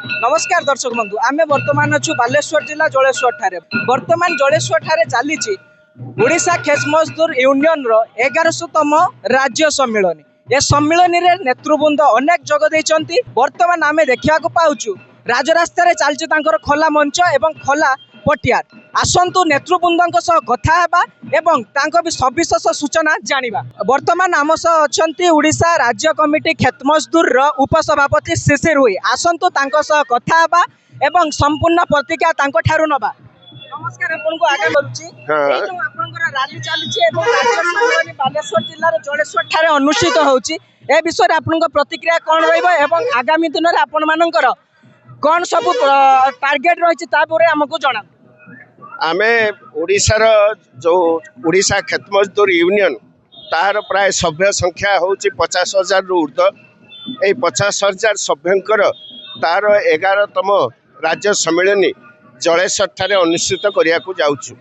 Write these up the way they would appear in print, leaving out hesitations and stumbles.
ନମସ୍କାର ଦର୍ଶକ ବନ୍ଧୁ, ଆମେ ବର୍ତ୍ତମାନ ଅଛୁ ବାଲେଶ୍ୱର ଜିଲ୍ଲା ଜଳେଶ୍ୱର ଠାରେ। ବର୍ତ୍ତମାନ ଜଳେଶ୍ୱର ଠାରେ ଚାଲିଛି ଓଡ଼ିଶା କ୍ଷେତ ମଜଦୁର ୟୁନିୟନର 11ତମ ରାଜ୍ୟ ସମ୍ମିଳନୀ। ଏ ସମ୍ମିଳନୀରେ ନେତୃବୃନ୍ଦ ଅନେକ ଯୋଗ ଦେଇଛନ୍ତି। ବର୍ତ୍ତମାନ ଆମେ ଦେଖିବାକୁ ପାଉଛୁ ରାଜରାସ୍ତାରେ ଚାଲିଛି ତାଙ୍କର ଖୋଲା ମଞ୍ଚ ଏବଂ ଖୋଲା ପଟିଆର। ଆସନ୍ତୁ ନେତୃବୃନ୍ଦଙ୍କ ସହ କଥା ହେବା ଏବଂ ତାଙ୍କ ବି ସବିଶେଷ ସୂଚନା ଜାଣିବା। ବର୍ତ୍ତମାନ ଆମ ସହ ଅଛନ୍ତି ଓଡ଼ିଶା ରାଜ୍ୟ କମିଟି କ୍ଷେତ ମଜଦୁରର ଉପସଭାପତି ଶିଶିର ହୁଇ। ଆସନ୍ତୁ ତାଙ୍କ ସହ କଥା ହେବା ଏବଂ ସମ୍ପୂର୍ଣ୍ଣ ପ୍ରତିକ୍ରିୟା ତାଙ୍କ ଠାରୁ ନେବା। ନମସ୍କାର, ଆପଣଙ୍କୁ ଆଗା କରୁଛି। ଏଇ ଯୋଉ ଆପଣଙ୍କର ରାଲି ଚାଲିଛି ଏବଂ ରାଜ୍ୟ ସମ୍ମିଳନୀ ବାଲେଶ୍ୱର ଜିଲ୍ଲାର ଜଳେଶ୍ୱର ଠାରେ ଅନୁଷ୍ଠିତ ହେଉଛି, ଏ ବିଷୟରେ ଆପଣଙ୍କ ପ୍ରତିକ୍ରିୟା କ'ଣ ରହିବ ଏବଂ ଆଗାମୀ ଦିନରେ ଆପଣମାନଙ୍କର କ'ଣ ସବୁ ଟାର୍ଗେଟ ରହିଛି, ତାପରେ ଆମକୁ ଜଣାନ୍ତୁ। ଆମେ ଓଡ଼ିଶାର ଯେଉଁ ଓଡ଼ିଶା କ୍ଷେତ ମଜଦୁର ୟୁନିୟନ, ତାହାର ପ୍ରାୟ ସଭ୍ୟ ସଂଖ୍ୟା ହେଉଛି 50,000ରୁ ଉର୍ଦ୍ଧ୍ୱ। ଏଇ 50,000 ସଭ୍ୟଙ୍କର ତାର 11ତମ ରାଜ୍ୟ ସମ୍ମିଳନୀ ଜଳେଶ୍ୱର ଠାରେ ଅନୁଷ୍ଠିତ କରିବାକୁ ଯାଉଛୁ।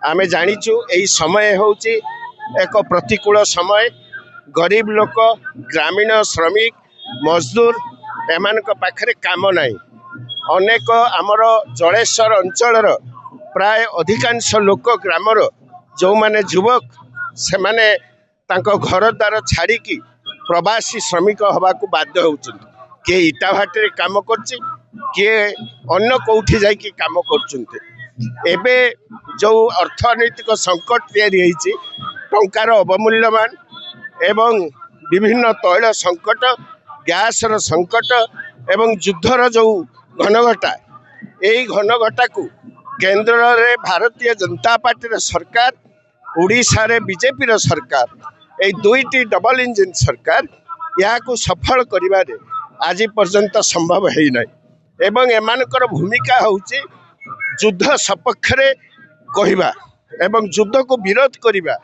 ଆମେ ଜାଣିଛୁ ଏଇ ସମୟ ହେଉଛି ଏକ ପ୍ରତିକୂଳ ସମୟ। ଗରିବ ଲୋକ, ଗ୍ରାମୀଣ ଶ୍ରମିକ, ମଜଦୁର, ଏମାନଙ୍କ ପାଖରେ କାମ ନାହିଁ। ଅନେକ ଆମର ଜଳେଶ୍ୱର ଅଞ୍ଚଳର ପ୍ରାୟ ଅଧିକାଂଶ ଲୋକ, ଗ୍ରାମର ଯେଉଁମାନେ ଯୁବକ, ସେମାନେ ତାଙ୍କ ଘର ଦ୍ୱାର ଛାଡ଼ିକି ପ୍ରବାସୀ ଶ୍ରମିକ ହେବାକୁ ବାଧ୍ୟ ହେଉଛନ୍ତି। କିଏ ଇଟା ଭାଟିରେ କାମ କରୁଛି, କିଏ ଅନ୍ୟ କେଉଁଠି ଯାଇକି କାମ କରୁଛନ୍ତି। ଏବେ ଯେଉଁ ଅର୍ଥନୈତିକ ସଙ୍କଟ ତିଆରି ହେଇଛି, ଟଙ୍କାର ଅବମୂଲ୍ୟମାନ ଏବଂ ବିଭିନ୍ନ ତୈଳ ସଙ୍କଟ, ଗ୍ୟାସର ସଙ୍କଟ ଏବଂ ଯୁଦ୍ଧର ଯେଉଁ ଘନଘଟା, ଏଇ ଘନଘଟାକୁ କେନ୍ଦ୍ରରେ ଭାରତୀୟ ଜନତା ପାର୍ଟିର ସରକାର, ଓଡ଼ିଶାରେ ବିଜେପିର ସରକାର, ଏଇ ଦୁଇଟି ଡବଲ ଇଞ୍ଜିନ୍ ସରକାର ଏହାକୁ ସଫଳ କରିବାରେ ଆଜି ପର୍ଯ୍ୟନ୍ତ ସମ୍ଭବ ହେଇନାହିଁ। ଏବଂ ଏମାନଙ୍କର ଭୂମିକା ହେଉଛି ଯୁଦ୍ଧ ସପକ୍ଷରେ କହିବା ଏବଂ ଯୁଦ୍ଧକୁ ବିରୋଧ କରିବା।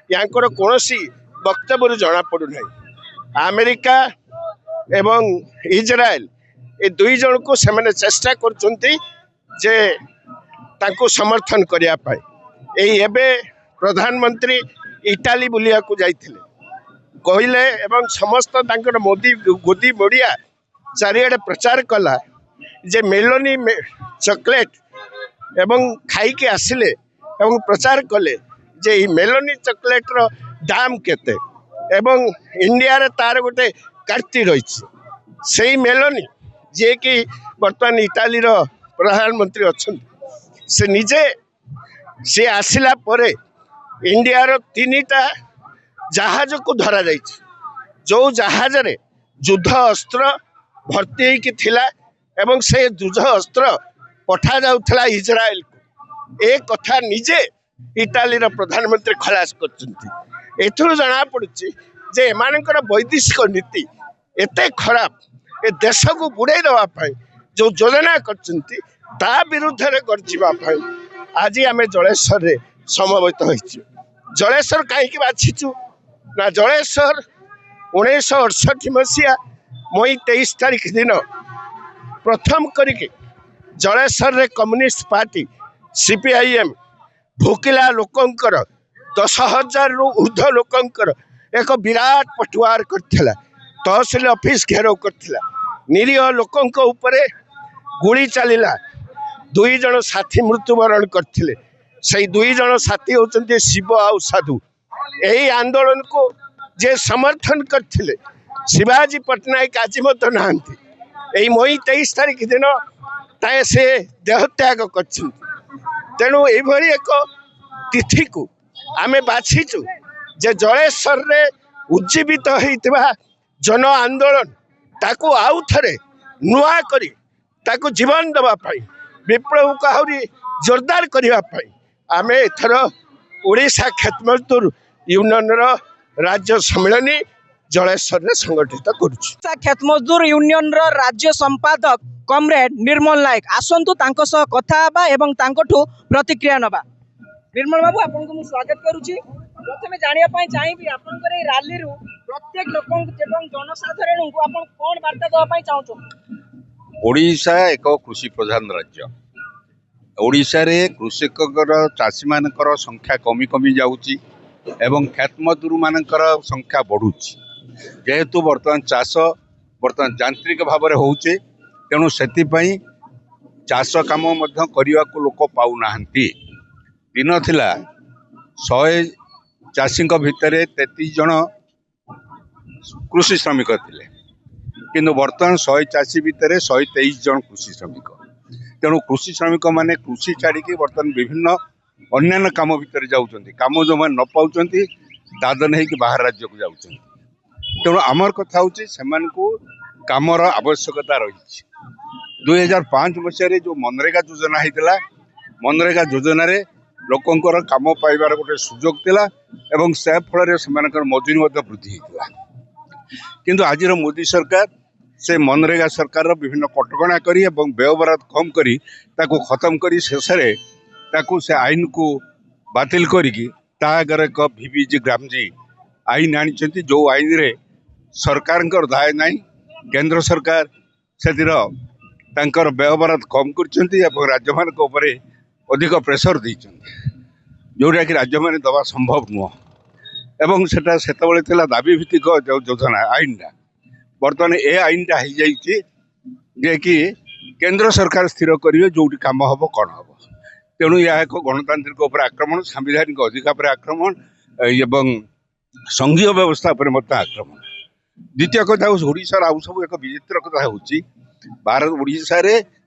ୟାଙ୍କର କୌଣସି ବକ୍ତବ୍ୟରୁ ଜଣାପଡ଼ୁନାହିଁ। ଆମେରିକା ଏବଂ ଇସ୍ରାଏଲ ଏ ଦୁଇ ଜଣକୁ ସେମାନେ ଚେଷ୍ଟା କରୁଛନ୍ତି ଯେ ତାଙ୍କୁ ସମର୍ଥନ କରିବା ପାଇଁ। ଏଇ ଏବେ ପ୍ରଧାନମନ୍ତ୍ରୀ ଇଟାଲୀ ବୁଲିବାକୁ ଯାଇଥିଲେ କହିଲେ, ଏବଂ ସମସ୍ତ ତାଙ୍କର ମୋଦି ଗୋଦି ମଡ଼ିଆ ଚାରିଆଡ଼େ ପ୍ରଚାର କଲା ଯେ ମେଲୋନି ଚକୋଲେଟ୍, ଏବଂ ଖାଇକି ଆସିଲେ ଏବଂ ପ୍ରଚାର କଲେ ଯେ ଏଇ ମେଲୋନି ଚକୋଲେଟ୍ର ଦାମ କେତେ ଏବଂ ଇଣ୍ଡିଆରେ ତାର ଗୋଟେ କାର୍ତ୍ତି ରହିଛି। ସେଇ ମେଲୋନି ଯିଏକି ବର୍ତ୍ତମାନ ଇଟାଲୀର ପ୍ରଧାନମନ୍ତ୍ରୀ ଅଛନ୍ତି, ସେ ନିଜେ ସେ ଆସିଲା ପରେ ଇଣ୍ଡିଆର 3ଟା ଜାହାଜକୁ ଧରାଯାଇଛି, ଯେଉଁ ଜାହାଜରେ ଯୁଦ୍ଧ ଅସ୍ତ୍ର ଭର୍ତ୍ତି ହେଇକି ଥିଲା ଏବଂ ସେ ଯୁଦ୍ଧ ଅସ୍ତ୍ର ପଠାଯାଉଥିଲା ଇସ୍ରାଏଲକୁ। ଏ କଥା ନିଜେ ଇଟାଲୀର ପ୍ରଧାନମନ୍ତ୍ରୀ ଖଲାସ କରିଛନ୍ତି। ଏଥିରୁ ଜଣାପଡ଼ୁଛି ଯେ ଏମାନଙ୍କର ବୈଦେଶିକ ନୀତି ଏତେ ଖରାପ। ଏ ଦେଶକୁ ବୁଡ଼େଇ ଦେବା ପାଇଁ ଯେଉଁ ଯୋଜନା କରିଛନ୍ତି, ତା ବିରୁଦ୍ଧରେ ଗର୍ଜିବା ପାଇଁ ଆଜି ଆମେ ଜଳେଶ୍ୱରରେ ସମବେତ ହୋଇଛୁ। ଜଳେଶ୍ୱର କାହିଁକି ବାଛିଛୁ ନା, ଜଳେଶ୍ୱର 1968 ମସିହା ମଇ 23 ତାରିଖ ଦିନ ପ୍ରଥମ କରିକି ଜଳେଶ୍ୱରରେ କମ୍ୟୁନିଷ୍ଟ ପାର୍ଟି ସିପିଆଇଏମ୍ ଭୋକିଲା ଲୋକଙ୍କର 10,000ରୁ ଉର୍ଦ୍ଧ୍ୱ ଲୋକଙ୍କର ଏକ ବିରାଟ ପଟୁଆର କରିଥିଲା, ତହସିଲ ଅଫିସ ଘେରାଉ କରିଥିଲା, ନିରୀହ ଲୋକଙ୍କ ଉପରେ ଗୁଳି ଚାଲିଲା, 2 ଜଣ ସାଥୀ ମୃତ୍ୟୁବରଣ କରିଥିଲେ। ସେଇ 2 ଜଣ ସାଥୀ ହେଉଛନ୍ତି ଶିବ ଆଉ ସାଧୁ। ଏହି ଆନ୍ଦୋଳନକୁ ଯେ ସମର୍ଥନ କରିଥିଲେ ଶିବାଜୀ ପଟ୍ଟନାୟକ ଆଜି ମଧ୍ୟ ନାହାନ୍ତି। ଏଇ ମଇ 23 ତାରିଖ ଦିନ ତାଏ ସେ ଦେହତ୍ୟାଗ କରିଛନ୍ତି। ତେଣୁ ଏଇଭଳି ଏକ ତିଥିକୁ ଆମେ ବାଛିଛୁ ଯେ ଜଳେଶ୍ୱରରେ ଉଜ୍ଜୀବିତ ହେଇଥିବା ଜନ ଆନ୍ଦୋଳନ ତାକୁ ଆଉ ଥରେ ନୂଆ କରି ତାକୁ ଜୀବନ ଦେବା ପାଇଁ, ବିପ୍ଳବକୁ ଆହୁରି ଜୋରଦାର କରିବା ପାଇଁ ଆମେ ଏଥର ଓଡ଼ିଶା କ୍ଷେତ ମଜଦୁର ୟୁନିୟନର ରାଜ୍ୟ ସମ୍ମିଳନୀ ଜଳେଶ୍ୱରରେ ସଂଗଠିତ କରୁଛୁ। ଓଡ଼ିଶା କ୍ଷେତ ମଜଦୁର ୟୁନିୟନର ରାଜ୍ୟ ସମ୍ପାଦକ କମ୍ରେଡ ନିର୍ମଳ ନାୟକ, ଆସନ୍ତୁ ତାଙ୍କ ସହ କଥା ହେବା ଏବଂ ତାଙ୍କଠୁ ପ୍ରତିକ୍ରିୟା ନେବା। ନିର୍ମଳ ବାବୁ, ଆପଣଙ୍କୁ ମୁଁ ସ୍ୱାଗତ କରୁଛି। ପ୍ରଥମେ ଜାଣିବା ପାଇଁ ଚାହିଁବି, ଆପଣଙ୍କର ଏଇ ରାଲିରୁ ପ୍ରତ୍ୟେକ ଲୋକଙ୍କୁ ଏବଂ ଜନସାଧାରଣଙ୍କୁ ଆପଣ କ'ଣ ବାର୍ତ୍ତା ଦେବା ପାଇଁ ଚାହୁଁଛନ୍ତି? ଓଡ଼ିଶା ଏକ କୃଷି ପ୍ରଧାନ ରାଜ୍ୟ। ଓଡ଼ିଶାରେ କୃଷକଙ୍କର, ଚାଷୀମାନଙ୍କର ସଂଖ୍ୟା କମି କମି ଯାଉଛି ଏବଂ କ୍ଷେତ ମଜଦୁରମାନଙ୍କର ସଂଖ୍ୟା ବଢ଼ୁଛି। ଯେହେତୁ ବର୍ତ୍ତମାନ ଚାଷ ବର୍ତ୍ତମାନ ଯାନ୍ତ୍ରିକ ଭାବରେ ହେଉଛି, ତେଣୁ ସେଥିପାଇଁ ଚାଷ କାମ ମଧ୍ୟ କରିବାକୁ ଲୋକ ପାଉନାହାନ୍ତି। ଦିନ ଥିଲା 100 ଚାଷୀଙ୍କ ଭିତରେ 33 ଜଣ କୃଷି ଶ୍ରମିକ ଥିଲେ, କିନ୍ତୁ ବର୍ତ୍ତମାନ 100 ଚାଷୀ ଭିତରେ 123 ଜଣ କୃଷି ଶ୍ରମିକ। ତେଣୁ କୃଷି ଶ୍ରମିକମାନେ କୃଷି ଛାଡ଼ିକି ବର୍ତ୍ତମାନ ବିଭିନ୍ନ ଅନ୍ୟାନ୍ୟ କାମ ଭିତରେ ଯାଉଛନ୍ତି। କାମ ଯେଉଁମାନେ ନ ପାଉଛନ୍ତି, ଦାଦନ ହେଇକି ବାହାର ରାଜ୍ୟକୁ ଯାଉଛନ୍ତି। ତେଣୁ ଆମର କଥା ହେଉଛି, ସେମାନଙ୍କୁ କାମର ଆବଶ୍ୟକତା ରହିଛି। 2005 ମସିହାରେ ଯେଉଁ ମନରେଗା ଯୋଜନା ହେଇଥିଲା, ମନରେଗା ଯୋଜନାରେ ଲୋକଙ୍କର କାମ ପାଇବାର ଗୋଟେ ସୁଯୋଗ ଥିଲା ଏବଂ ସେ ଫଳରେ ସେମାନଙ୍କର ମଜୁରୀ ମଧ୍ୟ ବୃଦ୍ଧି ହେଇଥିଲା। କିନ୍ତୁ ଆଜିର ମୋଦି ସରକାର ସେ ମନରେଗା ସରକାରର ବିଭିନ୍ନ କଟକଣା କରି ଏବଂ ବ୍ୟୟବରାଦ କମ୍ କରି ତାକୁ ଖତମ କରି, ଶେଷରେ ତାକୁ ସେ ଆଇନକୁ ବାତିଲ କରିକି ତା ଆଗରେ ଏକ ଭିବିଜି ଗ୍ରାମଜୀ ଆଇନ ଆଣିଛନ୍ତି, ଯେଉଁ ଆଇନରେ ସରକାରଙ୍କର ଦାୟ ନାହିଁ। କେନ୍ଦ୍ର ସରକାର ସେଥିର ତାଙ୍କର ବ୍ୟୟବରାଦ କମ୍ କରିଛନ୍ତି ଏବଂ ରାଜ୍ୟମାନଙ୍କ ଉପରେ ଅଧିକ ପ୍ରେସର ଦେଇଛନ୍ତି, ଯେଉଁଟାକି ରାଜ୍ୟମାନେ ଦେବା ସମ୍ଭବ ନୁହଁ। ଏବଂ ସେଟା ସେତେବେଳେ ଥିଲା ଦାବି ଭିତ୍ତିକ ଯେଉଁ ଯୋଜନା ଆଇନଟା, ବର୍ତ୍ତମାନ ଏ ଆଇନଟା ହେଇଯାଇଛି ଯେ କି କେନ୍ଦ୍ର ସରକାର ସ୍ଥିର କରିବେ ଯେଉଁଠି କାମ ହେବ, କ'ଣ ହେବ। ତେଣୁ ଏହା ଏକ ଗଣତାନ୍ତ୍ରିକ ଉପରେ ଆକ୍ରମଣ, ସାମ୍ବିଧାନିକ ଅଧିକାର ଉପରେ ଆକ୍ରମଣ ଏବଂ ସଂଘୀୟ ବ୍ୟବସ୍ଥା ଉପରେ ମଧ୍ୟ ଆକ୍ରମଣ। ଦ୍ୱିତୀୟ କଥା ହେଉଛି, ଓଡ଼ିଶାର ଆଉ ସବୁ ଏକ ବିଚିତ୍ର କଥା ହେଉଛି, ଭାରତ ଓଡ଼ିଶାରେ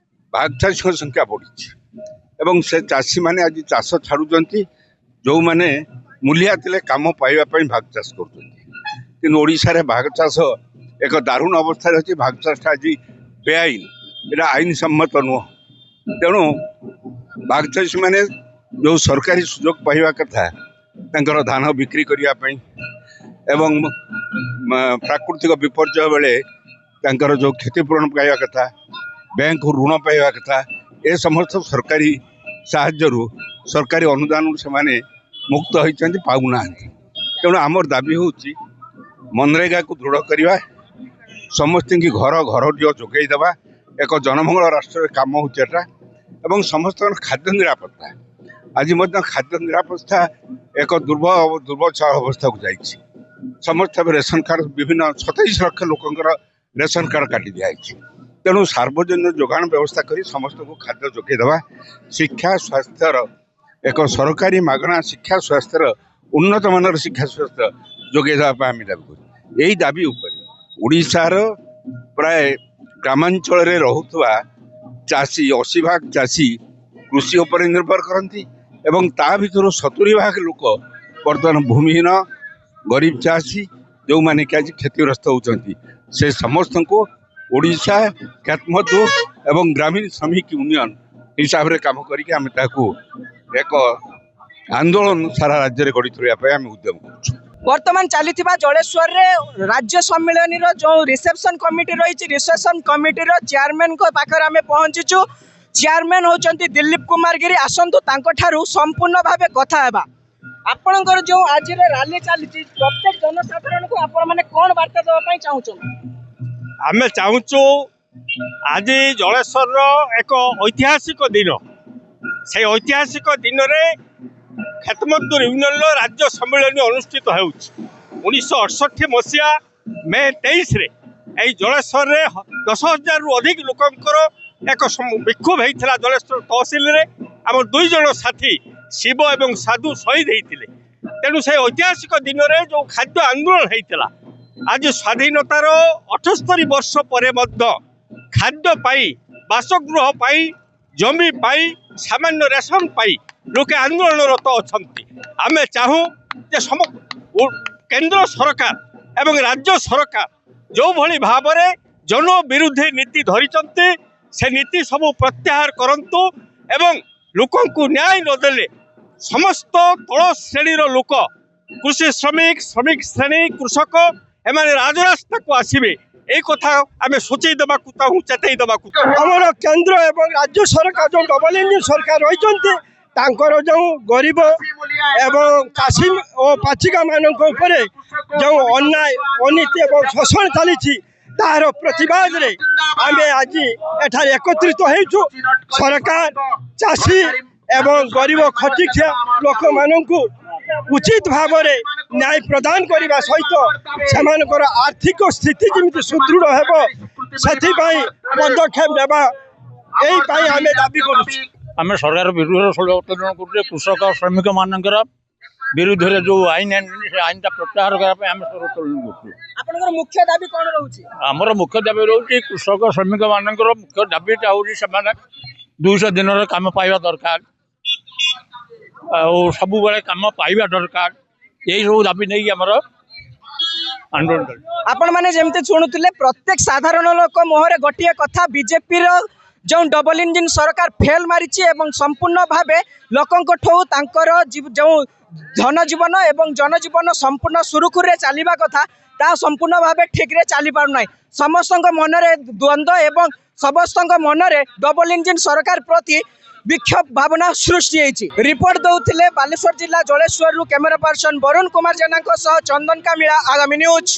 ଭାଗ ଚାଷୀଙ୍କ ସଂଖ୍ୟା ବଢ଼ିଛି ଏବଂ ସେ ଚାଷୀମାନେ ଆଜି ଚାଷ ଛାଡ଼ୁଛନ୍ତି। ଯେଉଁମାନେ ମୂଲିଆ ଥିଲେ, କାମ ପାଇବା ପାଇଁ ଭାଗ ଚାଷ କରୁଛନ୍ତି। କିନ୍ତୁ ଓଡ଼ିଶାରେ ଭାଗ ଚାଷ ଏକ ଦାରୁଣ ଅବସ୍ଥାରେ ଅଛି। ଭାଗ ଚାଷଟା ଆଜି ବେଆଇନ, ଏଇଟା ଆଇନ ସମ୍ମତ ନୁହଁ। ତେଣୁ ଭାଗ ଚାଷୀମାନେ ଯେଉଁ ସରକାରୀ ସୁଯୋଗ ପାଇବା କଥା, ତାଙ୍କର ଧାନ ବିକ୍ରି କରିବା ପାଇଁ ଏବଂ ପ୍ରାକୃତିକ ବିପର୍ଯ୍ୟୟ ବେଳେ ତାଙ୍କର ଯେଉଁ କ୍ଷତିପୂରଣ ପାଇବା କଥା, ବ୍ୟାଙ୍କରୁ ଋଣ ପାଇବା କଥା, ଏ ସମସ୍ତ ସରକାରୀ ସାହାଯ୍ୟରୁ, ସରକାରୀ ଅନୁଦାନରୁ ସେମାନେ ମୁକ୍ତ ହୋଇଛନ୍ତି, ପାଉନାହାନ୍ତି। ତେଣୁ ଆମର ଦାବି ହେଉଛି ମନରେଗାକୁ ଦୃଢ଼ କରିବା, ସମସ୍ତଙ୍କୁ ଘର ଘରଟିଏ ଯୋଗାଇ ଦେବା। ଏକ ଜନମଙ୍ଗଳ ରାଷ୍ଟ୍ରରେ କାମ ହେଉଛି ଏଟା। ଏବଂ ସମସ୍ତଙ୍କର ଖାଦ୍ୟ ନିରାପତ୍ତା, ଆଜି ମଧ୍ୟ ଖାଦ୍ୟ ନିରାପତ୍ତା ଏକ ଦୁର୍ବଳ ଅବସ୍ଥାକୁ ଯାଇଛି। ସମସ୍ତ ରେସନ କାର୍ଡ଼, ବିଭିନ୍ନ 27 ଲକ୍ଷ ଲୋକଙ୍କର ରେସନ କାର୍ଡ଼ କାଟି ଦିଆଯାଇଛି। ତେଣୁ ସାର୍ବଜନୀନ ଯୋଗାଣ ବ୍ୟବସ୍ଥା କରି ସମସ୍ତଙ୍କୁ ଖାଦ୍ୟ ଯୋଗାଇ ଦେବା, ଶିକ୍ଷା ସ୍ୱାସ୍ଥ୍ୟର ଏକ ସରକାରୀ ମାଗଣା ଶିକ୍ଷା ସ୍ୱାସ୍ଥ୍ୟର, ଉନ୍ନତ ମାନର ଶିକ୍ଷା ସ୍ୱାସ୍ଥ୍ୟ ଯୋଗାଇ ଦେବା ପାଇଁ ଆମେ ଦାବି କରୁଛୁ। ଏହି ଦାବି ଉପରେ ଓଡ଼ିଶାର ପ୍ରାୟ ଗ୍ରାମାଞ୍ଚଳରେ ରହୁଥିବା ଚାଷୀ, 80 ଭାଗ ଚାଷୀ କୃଷି ଉପରେ ନିର୍ଭର କରନ୍ତି ଏବଂ ତା ଭିତରୁ 70 ଭାଗ ଲୋକ ବର୍ତ୍ତମାନ ଭୂମିହୀନ ଗରିବ ଚାଷୀ, ଯେଉଁମାନେ କି ଆଜି କ୍ଷତିଗ୍ରସ୍ତ ହେଉଛନ୍ତି। ସେ ସମସ୍ତଙ୍କୁ ଓଡ଼ିଶା କ୍ଷେତମଜଦୁର ଏବଂ ଗ୍ରାମୀଣ ଶ୍ରମିକ ୟୁନିୟନ ହିସାବରେ କାମ କରିକି ଆମେ ତାକୁ ଏକ ଆନ୍ଦୋଳନ ସାରା ରାଜ୍ୟରେ ଗଢ଼ି ତୋଳିବା ପାଇଁ ଆମେ ଉଦ୍ୟମ କରୁଛୁ। ବର୍ତ୍ତମାନ ଚାଲିଥିବା ଜଳେଶ୍ୱରରେ ରାଜ୍ୟ ସମ୍ମିଳନୀର ଯେଉଁ ରିସେପସନ କମିଟି ରହିଛି, ରିସେପସନ କମିଟିର ଚେୟାରମ୍ୟାନଙ୍କ ପାଖରେ ଆମେ ପହଞ୍ଚିଛୁ। ଚେୟାରମ୍ୟାନ ହେଉଛନ୍ତି ଦିଲ୍ଲୀପ କୁମାର ଗିରି। ଆସନ୍ତୁ ତାଙ୍କଠାରୁ ସମ୍ପୂର୍ଣ୍ଣ ଭାବେ କଥା ହେବା। ଆପଣଙ୍କର ଯେଉଁ ଆଜିର ରାଲି ଚାଲିଛି, ପ୍ରତ୍ୟେକ ଜନସାଧାରଣଙ୍କୁ ଆପଣମାନେ କ'ଣ ବାର୍ତ୍ତା ଦେବା ପାଇଁ ଚାହୁଁଛନ୍ତି? ଆମେ ଚାହୁଁଛୁ, ଆଜି ଜଳେଶ୍ୱରର ଏକ ଐତିହାସିକ ଦିନ। ସେଇ ଐତିହାସିକ ଦିନରେ କ୍ଷେତମଜଦୁର ୟୁନିୟନର ରାଜ୍ୟ ସମ୍ମିଳନୀ ଅନୁଷ୍ଠିତ ହେଉଛି। 1968 ମସିହା ମେ 23ରେ ଏଇ ଜଳେଶ୍ୱରରେ 10,000ରୁ ଅଧିକ ଲୋକଙ୍କର ଏକ ବିକ୍ଷୋଭ ହେଇଥିଲା। ଜଳେଶ୍ୱର ତହସିଲରେ ଆମର 2 ଜଣ ସାଥୀ ଶିବ ଏବଂ ସାଧୁ ଶହୀଦ ହେଇଥିଲେ। ତେଣୁ ସେ ଐତିହାସିକ ଦିନରେ ଯେଉଁ ଖାଦ୍ୟ ଆନ୍ଦୋଳନ ହେଇଥିଲା, ଆଜି ସ୍ୱାଧୀନତାର 78 ବର୍ଷ ପରେ ମଧ୍ୟ ଖାଦ୍ୟ ପାଇଁ, ବାସଗୃହ ପାଇଁ, ଜମି ପାଇଁ, ସାମାନ୍ୟ ରେସନ ପାଇଁ ଲୋକେ ଆନ୍ଦୋଳନରତ ଅଛନ୍ତି। ଆମେ ଚାହୁଁ ଯେ କେନ୍ଦ୍ର ସରକାର ଏବଂ ରାଜ୍ୟ ସରକାର ଯେଉଁଭଳି ଭାବରେ ଜନବିରୋଧୀ ନୀତି ଧରିଛନ୍ତି, ସେ ନୀତି ସବୁ ପ୍ରତ୍ୟାହାର କରନ୍ତୁ ଏବଂ ଲୋକଙ୍କୁ ନ୍ୟାୟ ନଦେଲେ ସମସ୍ତ ତଳ ଶ୍ରେଣୀର ଲୋକ, କୃଷି ଶ୍ରମିକ, ଶ୍ରମିକ ଶ୍ରେଣୀ, କୃଷକ, ଏମାନେ ରାଜରାସ୍ତାକୁ ଆସିବେ। ଏଇ କଥା ଆମେ ସୂଚେଇ ଦେବାକୁ ଚାହୁଁ, ଚେତେଇ ଦେବାକୁ। ଆମର କେନ୍ଦ୍ର ଏବଂ ରାଜ୍ୟ ସରକାର, ଯେଉଁ ଡବଲ ଇଞ୍ଜିନ ସରକାର ରହିଛନ୍ତି, ତାଙ୍କର ଯେଉଁ ଗରିବ ଏବଂ ଚାଷୀ ଓ ପାଚିକାମାନଙ୍କ ଉପରେ ଯେଉଁ ଅନ୍ୟାୟ, ଅନୀତି ଏବଂ ଶୋଷଣ ଚାଲିଛି, ତାହାର ପ୍ରତିବାଦରେ ଆମେ ଆଜି ଏଠାରେ ଏକତ୍ରିତ ହେଇଛୁ। ସରକାର ଚାଷୀ ଏବଂ ଗରିବ ଖଟିଖିଆ ଲୋକମାନଙ୍କୁ ଉଚିତ ଭାବରେ ନ୍ୟାୟ ପ୍ରଦାନ କରିବା ସହିତ ସେମାନଙ୍କର ଆର୍ଥିକ ସ୍ଥିତି ଯେମିତି ସୁଦୃଢ଼ ହେବ, ସେଥିପାଇଁ ପଦକ୍ଷେପ ନେବା ଏଇ ପାଇଁ ଆମେ ଦାବି କରୁଛୁ। ଆମେ ସରକାର ବିରୁଦ୍ଧରେ ସ୍ୱର ଉତ୍ତୋଳନ କରୁଛେ। କୃଷକ ଶ୍ରମିକମାନଙ୍କର ବିରୁଦ୍ଧରେ ଯେଉଁ ଆଇନ ଆଣିଛନ୍ତି, ସେ ଆଇନଟା ପ୍ରତ୍ୟାହାର କରିବା ପାଇଁ ଆମେ ସ୍ୱର ଉତ୍ତୋଳନ କରୁଛୁ। ଆପଣଙ୍କର ମୁଖ୍ୟ ଦାବି କଣ ରହୁଛି? ଆମର ମୁଖ୍ୟ ଦାବି ରହୁଛି, କୃଷକ ଶ୍ରମିକମାନଙ୍କର ମୁଖ୍ୟ ଦାବିଟା ହେଉଛି ସେମାନେ 200 ଦିନର କାମ ପାଇବା ଦରକାର ଆଉ ସବୁବେଳେ କାମ ପାଇବା ଦରକାର। ଏଇସବୁ ଦାବି ନେଇକି ଆମର ଆନ୍ଦୋଳନ ଚାଲିଛି। ଆପଣମାନେ ଯେମିତି ଶୁଣୁଥିଲେ, ପ୍ରତ୍ୟେକ ସାଧାରଣ ଲୋକ ମୁହଁରେ ଗୋଟିଏ କଥା, ବିଜେପିର ଯେଉଁ ଡବଲ ଇଞ୍ଜିନ୍ ସରକାର ଫେଲ୍ ମାରିଛି ଏବଂ ସମ୍ପୂର୍ଣ୍ଣ ଭାବେ ଲୋକଙ୍କଠୁ ତାଙ୍କର ଯେଉଁ ଧନଜୀବନ ଏବଂ ଜନଜୀବନ ସମ୍ପୂର୍ଣ୍ଣ ସୁରୁଖୁରୁରେ ଚାଲିବା କଥା, ତାହା ସମ୍ପୂର୍ଣ୍ଣ ଭାବେ ଠିକ୍ରେ ଚାଲିପାରୁନାହିଁ। ସମସ୍ତଙ୍କ ମନରେ ଦ୍ୱନ୍ଦ୍ୱ ଏବଂ ସମସ୍ତଙ୍କ ମନରେ ଡବଲ ଇଞ୍ଜିନ୍ ସରକାର ପ୍ରତି ବିକ୍ଷୋଭ ଭାବନା ସୃଷ୍ଟି ହେଇଛି। ରିପୋର୍ଟ ଦେଉଥିଲେ ବାଲେଶ୍ୱର ଜିଲ୍ଲା ଜଳେଶ୍ୱରରୁ କ୍ୟାମେରା ପର୍ସନ ବରୁଣ କୁମାର ଜେନାଙ୍କ ସହ ଚନ୍ଦନ କାମିଳା, ଆଗାମୀ ନ୍ୟୁଜ୍।